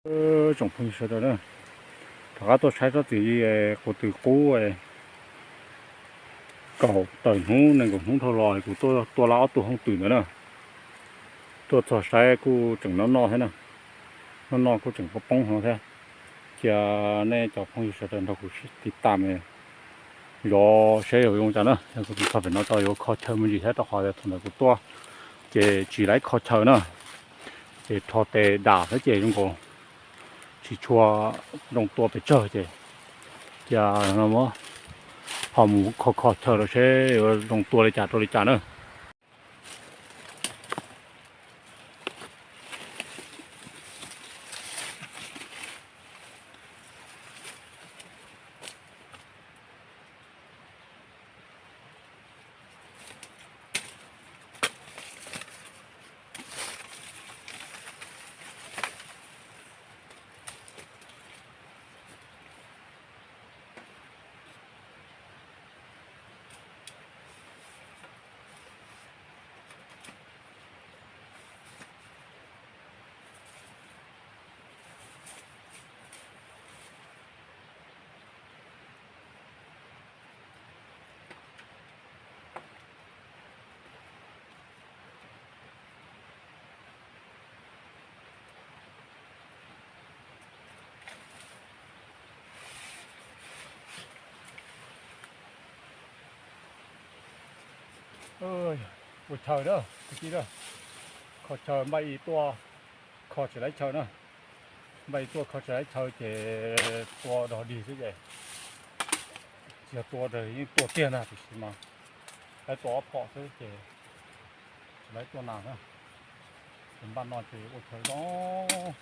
Tsoom phooj ywg sawv daws na, rov qab tuaj saib tsob txiv qus tws qub kaum tawm hnub nees nkaum hnub dhau los kuv tuaj tua lawm ob tug hooj twm ntawd na. Tuaj txog saib kuj tseem noj noj thiab na, noj noj kuj tseem poob poob no thiab. Cia nej cov phooj ywg sawv daws nrog kuv tiv tam zov seb yuav zoo cas na. Kuv tus txog pem no tau yuav kho chaw me ntsis thiab rau qhov tias thaum ntawd kuv tuaj ces tsis laib kho chaw na, ces rho tes dam thiab ces zoo nkaus tsis tshua zoo tua pes tsawg ces cia ho mus kho kho chaw rau seb yuav zoo tua li cas rau li cas na. Ua chaw na, kho chaw npaj ib tuaj kho tsis laib chaw na. Npaj ib tuaj kho tsis laib chaw ces tua dog dig xwb ces tsis yog tua yeej tua tiag na tiam sis mas laib tua ob phom xwb ces tsis laib tua nas na. Ces npaj no ces ua chaw zoo.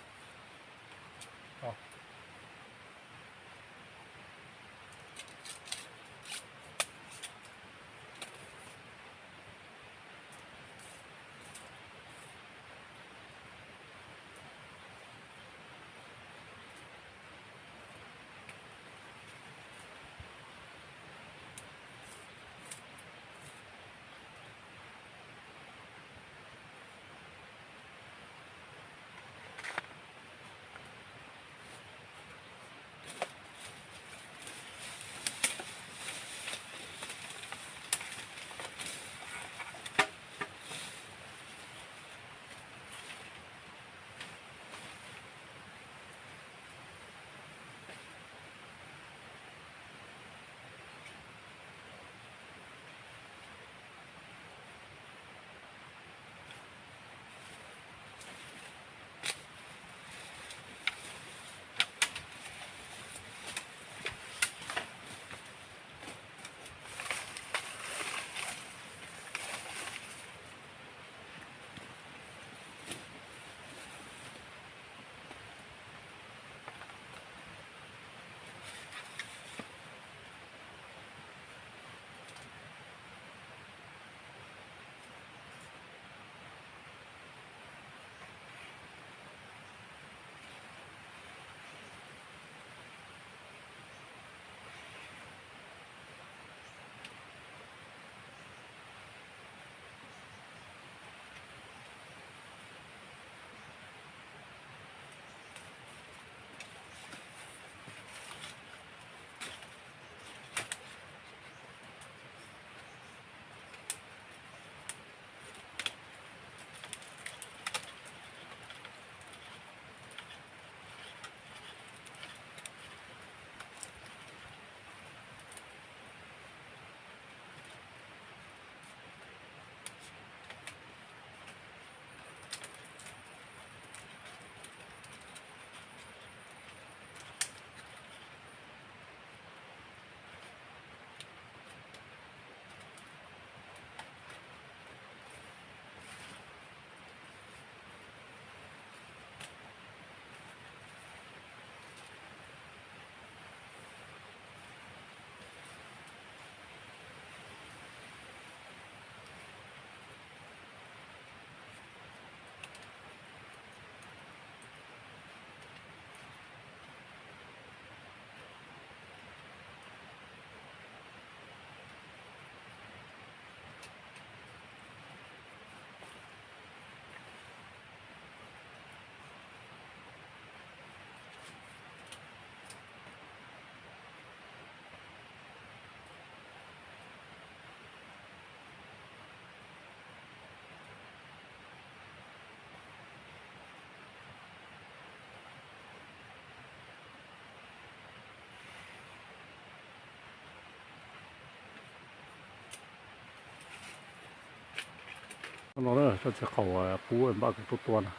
No na, tsob txiv qaum qub npaj kom tuaj tua na,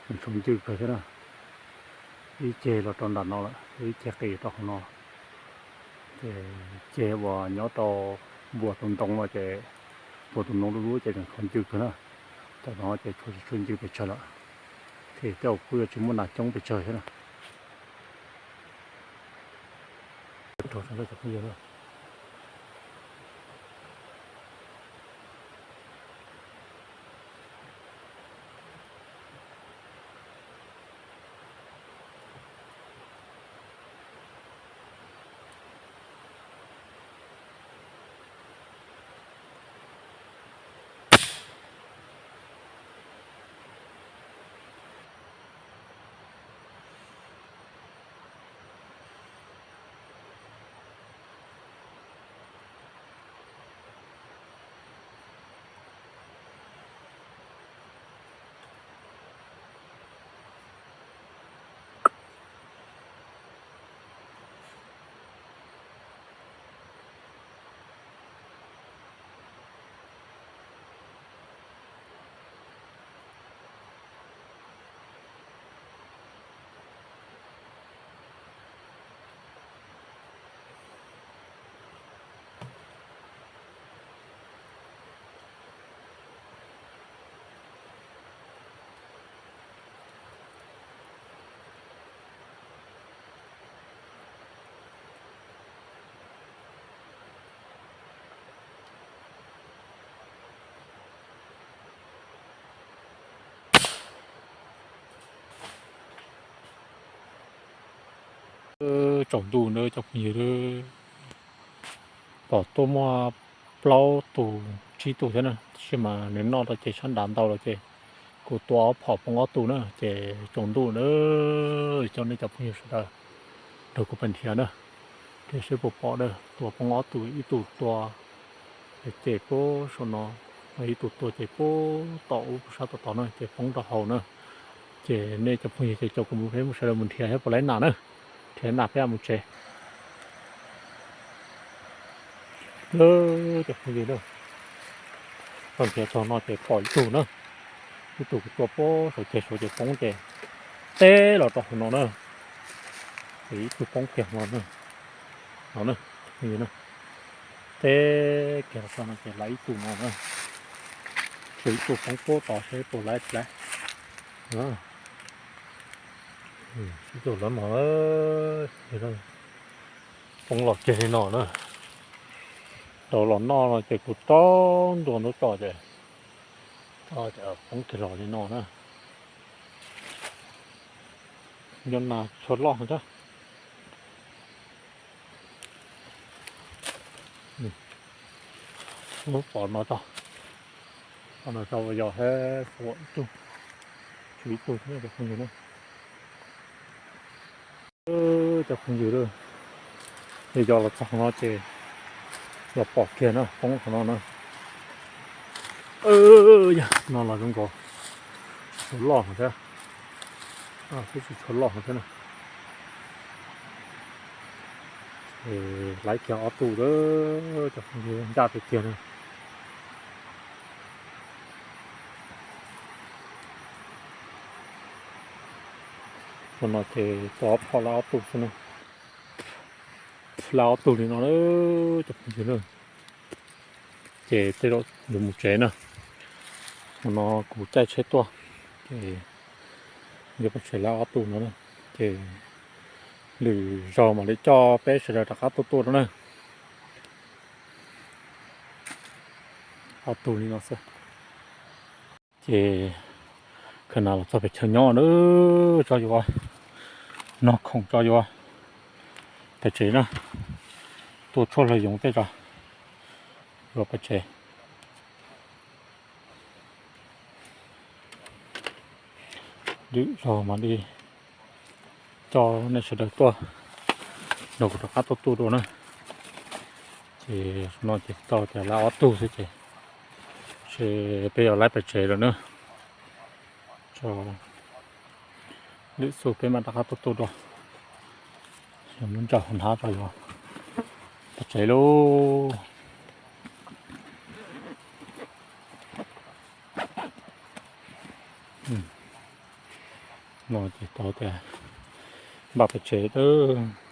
nws tshuav ncw kawg thiab na. Ib ceg los rau nram no lawm, ib ceg qis rau hauv no. Ces ceg uas nyob rau npuas tus ntoo no ces, npuas tus ntoo lub lub ces tseem tshuav ncw kawg na. Cov no ces tshuav tsis tshuav ncw pes tsawg lawm, ces tej zaum kuj yuav tsis muaj nas coob pes tsawg thiab na. Tsaus ntuj na cov phooj ywg, pom tuaj muaj plaub tus tsib tus thiab na, tab sis mas nws noj rau ces sab nrad ntau lawm ces kuv tua ob phom poob ob tug na ces tsaus ntuj na. Coj nej cov phooj ywg sawv daws nrog kuv pais nrhiav na, thiab seb puas pom na, tua poob ob tug, ib tug tua ces puag saum no, ib tug tua ces puag tom ub sab tom tod na ces poob rau hauv na. Ces nej cov phooj ywg ces caum kuv mus peb mus sawv daws mus nrhiav thiab puas laib nas na, nrhiav nas peb mus tsev. Cov phooj ywg, tau nrhiav txog no ces pom ib tug na, ib tug kuv tua puag saum ceg saud ces poob ces teb los rau hauv no na, ces ib tug poob kiag no na, no na, teb kiag los txog no ces lawv ib tug no na, tshuav ib tug poob puag tod seb puas laib tsis laib. Ib tug lawv mas poob los kiag li no na, tau los noj no ces kuv tso ntua nruab tso ces poob kiag los li no na. Nyob na tshuav loj thiab. Pom no tso, pom no tso yog hab ua ib tug, tshuav ib tug thiab cov phooj ywg na. Cov phooj ywg, yog los txog no ces yog pom kiag na, poob qhov no na. No los zoo nkaus tshuav loj no thiab, twb tsis tshuav loj no thiab na. Laib kiag ob tug lawm, cov phooj ywg, ncaj tiag tiag na. Tus no ces tua ob phom laib ob tug xwb na. Laib ob tug li no na, cov phooj ywg na. Ces tej zaum yuav mus tsev na. Hmo no kuv caij tsheb tuaj, ces yuav pais tsev laib ob tug no na. Ces lwm zaug mam li coj peb sawv daws rov qab tuaj tua rau na. Ob tug li no xwb. Ces kawg nas los txog pem chaw nyob na, tso yuav noj khoom tso yuav pais tsev na. Tua tshuaj hlawv yoov tej tso yuav pais tsev. Lwm zaug mam li coj nej sawv daws tuaj nrog kuv rov qab tuaj tua dua na. Ces no ces tau tias laib ob tug xwb ces, ces peb yuav laib pais tsev lawm na. Tso, lwm zaug peb mam rov qab tuaj tua dua. Yog muab ntsaws hauv hnab tso yuav pais tsev lauj. No ces tau tias npaj pem tsev lawm.